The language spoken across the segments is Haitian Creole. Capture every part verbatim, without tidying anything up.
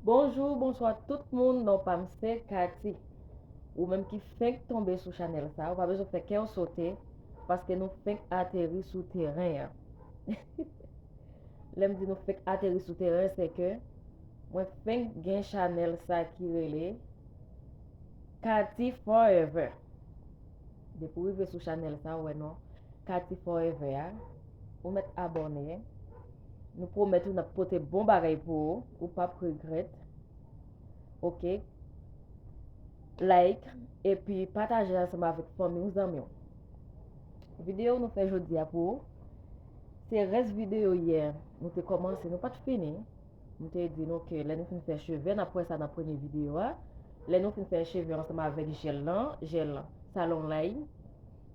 Bonjou, bonswa tout moun, non pa m se Katy. Ou menm ki fenk tonbe sou chanèl sa, ou pa bezwen fè kè w sote, paske nou fenk ateri sou teren an. Lè m di nou fenk ateri sou teren, se ke mwen fenk gen chanèl sa ki rele Katy Forever. Depi w rive sou chanèl sa, ou wè non Katy Forever a, ou mèt abòne. Nou pwomèt ou n ap pote bon bagay pou ou, ou p ap regrèt. Oke? Like, epi pataje ansanm avèk fanmi w, zanmi w. Videyo nou fè jodi a pou ou, se rès videyo yè nou te kòmanse, nou pa t fini. M te di nou ke lè nou fin fè cheve, n ap wè sa nan premye videyo a. Lè nou fin fè cheve ansanm avèk jèl lan, jèl Salon Lay,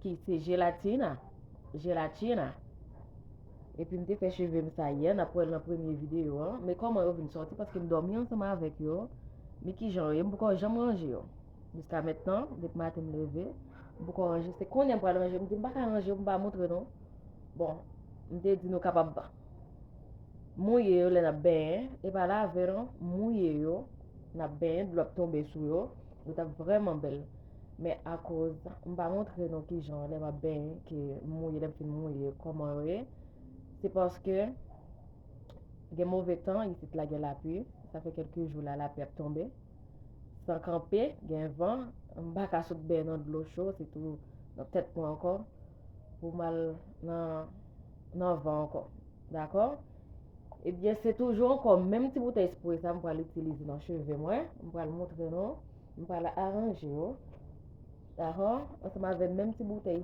ki se jelatina, jelatina. Epi m te fè cheve m sa yè, n ap wè l nan premye videyo an. Men kòman yo vin sòti, paske m dòmi ansanm avèk yo. Men kijan yo ye, m poko janm ranje yo. Jiska mentnan, depi maten m leve, m poko ranje. Se kounye a m pral ranje, m di m pa ka ranje yo, m pa montre nou. Bon, m te di nou kapab mouye yo lè n ap benyen, e pa lave non, mouye yo, n ap benyen, dlo ap tonbe sou yo, yo t ap vrèman bèl. Men akoz m pa montre nou kijan lè m ap benyen, ke m mouye, lè m fin mouye, kòman yo ye, se paske gen move tan, isit la gen lapli, sa fè kèlke jou la lapli ap tonbe san kanpe, gen van, m pa ka sot benyen nan dlo cho, sitou nan tèt mwen ankò, pou m al nan, nan van ankò. Dakò? Ebyen, se toujou ankò menm ti boutèy spray sa m pral itilize nan cheve mwen. M pral montre nou. M pral aranje yo. Dakò? Ansanm avè menm ti boutèy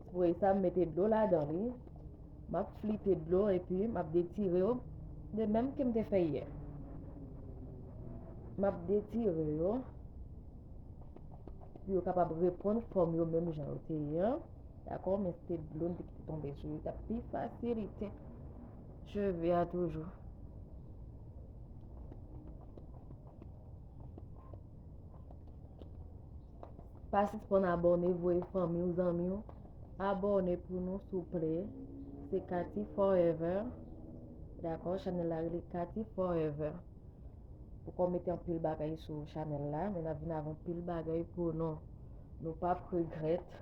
spray sa, m mete dlo ladan li. M ap flite dlo epi m ap detire yo de menm ke m te fè yè. M ap detire yo pou yo kapab reprann fòm yo menm jan yo te ye an. Dakò? Men si te dlo n te kite tonbe sou yo, t ap pi fasilite cheve a toujou. Pa sispann abòne, voye fanmi w, zanmi w abòne pou nou, souple. Se Katy Forever. Dakò? Chanèl la rele Katy Forever. Poko mete anpil bagay sou chanèl la, men n ap vin avè anpil bagay pou nou. Nou p ap regrèt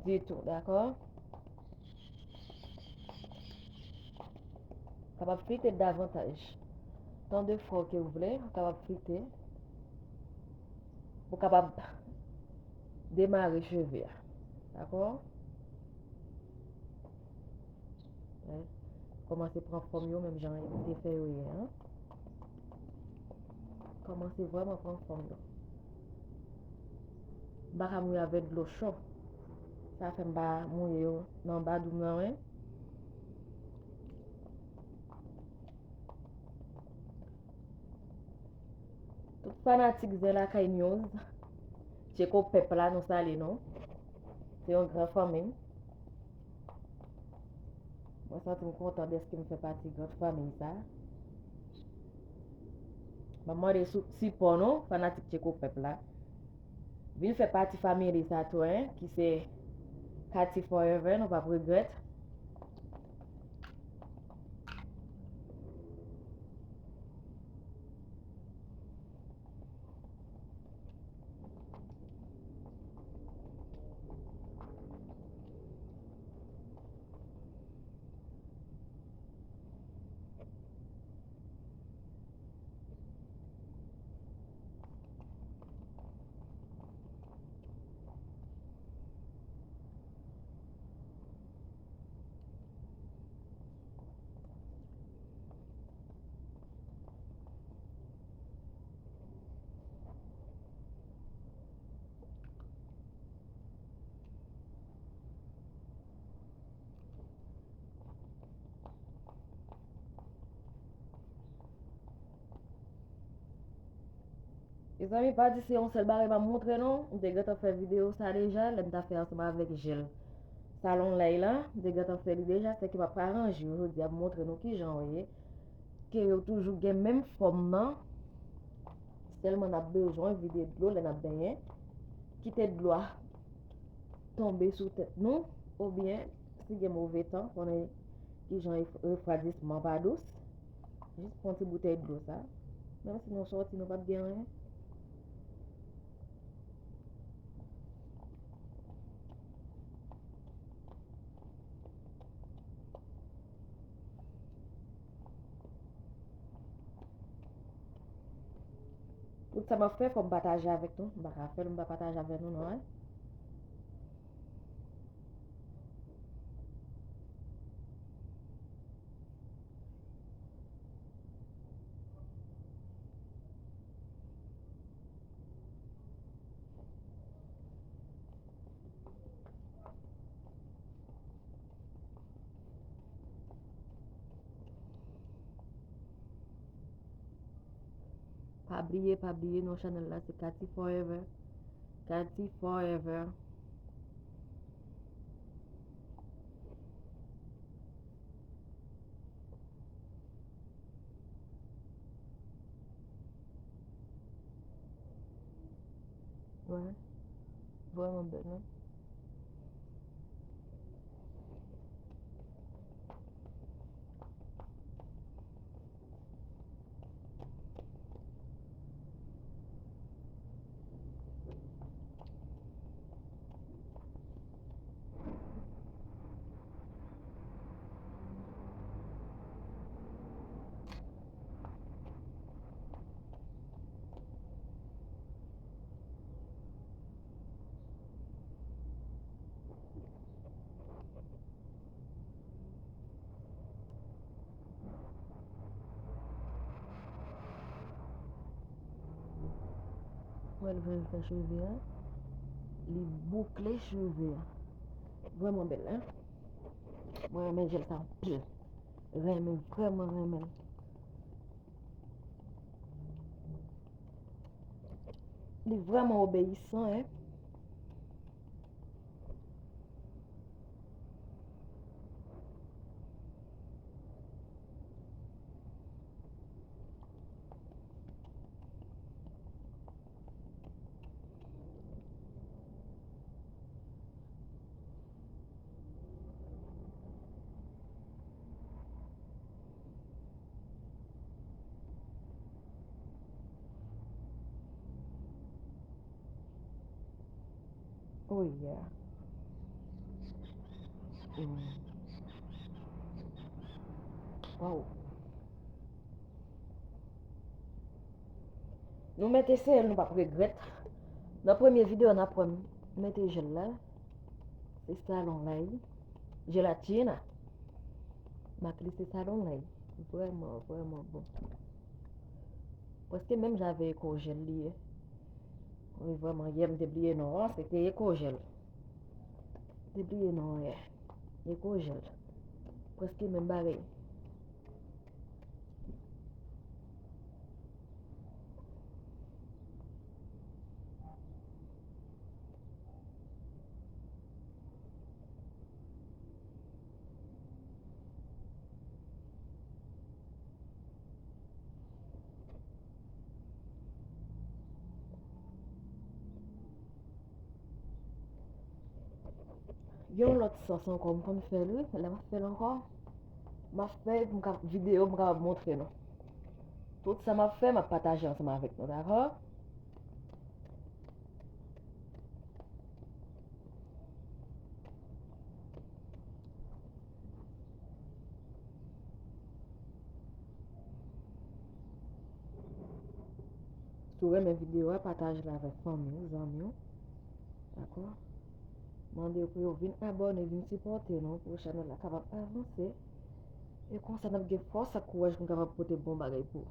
ditou, dakò? Kapab flite davantaj. Tan de fwa ke w vle, ou kapab flite. Ou kapab demare cheve a. Dakò? Wè. Kòmanse pran fòm yo menm jan m te fè yo yè an. Kòmanse vrèman pran fòm yo. M pa ka mouye avèk dlo cho. Sa fè m pa mouye yo nan badou m nan, wi. Tout fanatik Zen Lakay News, Tcheko Pèp la, nou salye nou. Se yon gran fanmi. Mwen santi m kontan dèske m fè pati gran fanmi sa. M ap mande sou, sipò nou, fanatik Tcheko Pèp la. Vin fè pati fanmi sa tou, en, ki se Katy Forever, nou p ap regrèt. Mezanmi, pa di se yon sèl bagay m ap montre nou. M te gentan fè videyo sa deja, lè m t ap fè ansanm avèk jèl Salon Lay la. M te gentan fè li deja, sèke m ap aranje yo jodi a pou montre nou kijan yo ye. Ke yo toujou gen menm fòm nan. Sèlman n ap bezwen vide dlo lè n ap benyen. Kite dlo a tonbe sou tèt nou, oubyen si gen move tan, konnen kijan refwadisman pa dous. Jis pran ti boutèy dlo sa. Menm si nou sòti, nou p ap gen anyen. Tout sa m ap fè, fò m pataje avèk nou. M pa ka fè l, m pa pataje avèk nou, non, en. Pa bliye, pa bliye, non chanèl la se Cathy Forever. Cathy Forever. Wè. Vrèman bèl, non? Wè l vin fè cheve a. Li boukle cheve a. Vrèman bèl, en. Mwen renmen jèl sa anpil. Renmen, vrèman renmen l. Li vrèman obeyisan, en. Oh yeah. Mm. Wow. Nou mèt eseye l, nou p ap regrèt. Nan premye videyo, n ap wè m mete jèl la. Se salon lay. Gelatina. M ak li se salon lay. Vrèman, vrèman bon. Prèske menm jan avèk Ecogel li ye. Wi, vrèman, yè m te bliye non an, se te Ecogel. Te bliye non an yè. Ecogel. Prèske menm bagay. Yon lòt sans ankò, m konn fè l, wi. Lè m ap fè l ankò, m ap fè, m ka, videyo, m kapab montre nou. Tout sa m ap fè, m ap pataje ansanm avèk nou, dakò? Si w renmen videyo a, pataje l avèk fanmi w, zanmi w. Dakò? Mande yo pou yo vin abòne, vin sipòte nou, pou chanèl la kapab avanse. E konsa, n ap gen fòs ak kouraj pou n kapab pote bon bagay pou ou.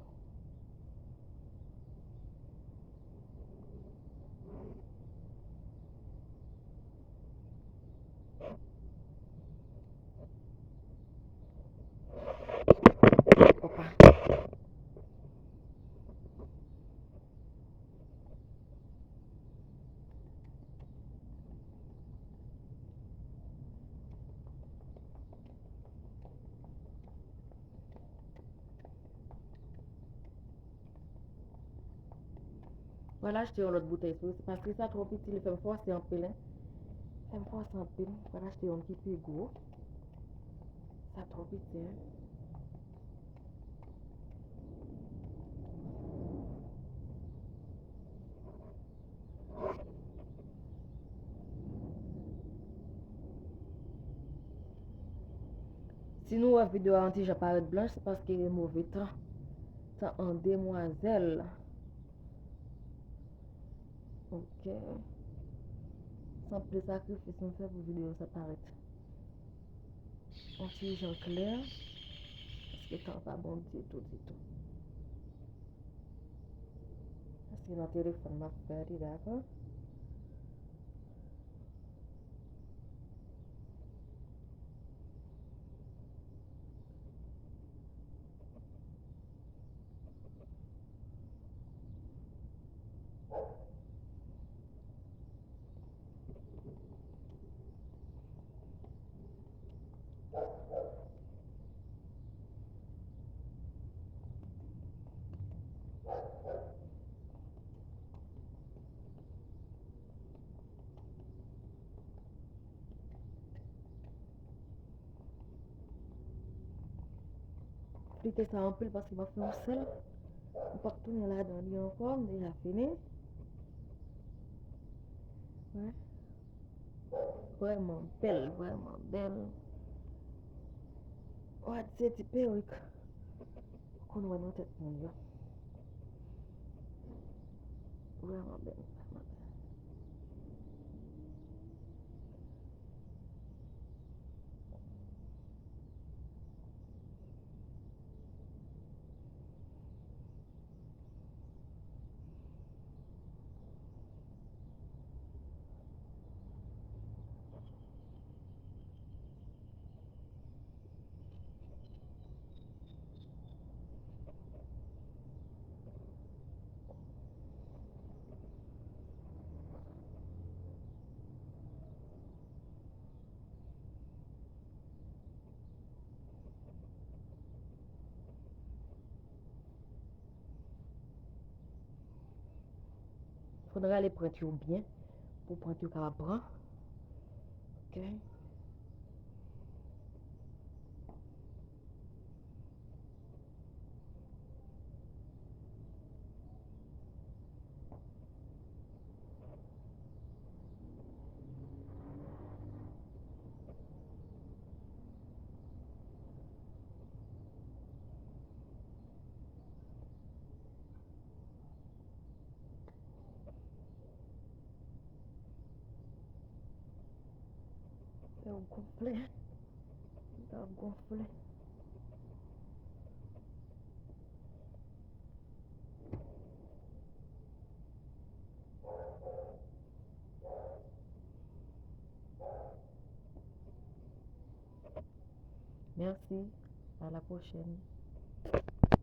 Opa. Mwen al achte yon lòt boutèy tou, paske sa twò piti, li fè m fòse anpil, en. Fè m fòse anpil. Mwen al achte yon ki pi gwo. Sa twò piti, en. Si nou wè videyo a yon ti jan parèt blanch, se paske move tan. Tan an demwazèl. Ok. Se anpil sakrifis nou fè pou videyo sa parèt yon ti jan klè. Paske tan pa bon ditou, ditou. Paske nan telefòn m ap fè li, dakò? Flite sa anpil paske m ap fè yon sèl. M p ap tounen ladan li ankò, m deja fini. Wè. Vrèman bèl, vrèman bèl. Wad se ti perik ou konn wè nan tèt moun yo. Vrèman bèl, vrèman bèl. Fò n rale pwent yo byen pou pwent yo kapab pran. Ok. Fè w gonfle. Fè w gonfle. Merci. À la prochaine.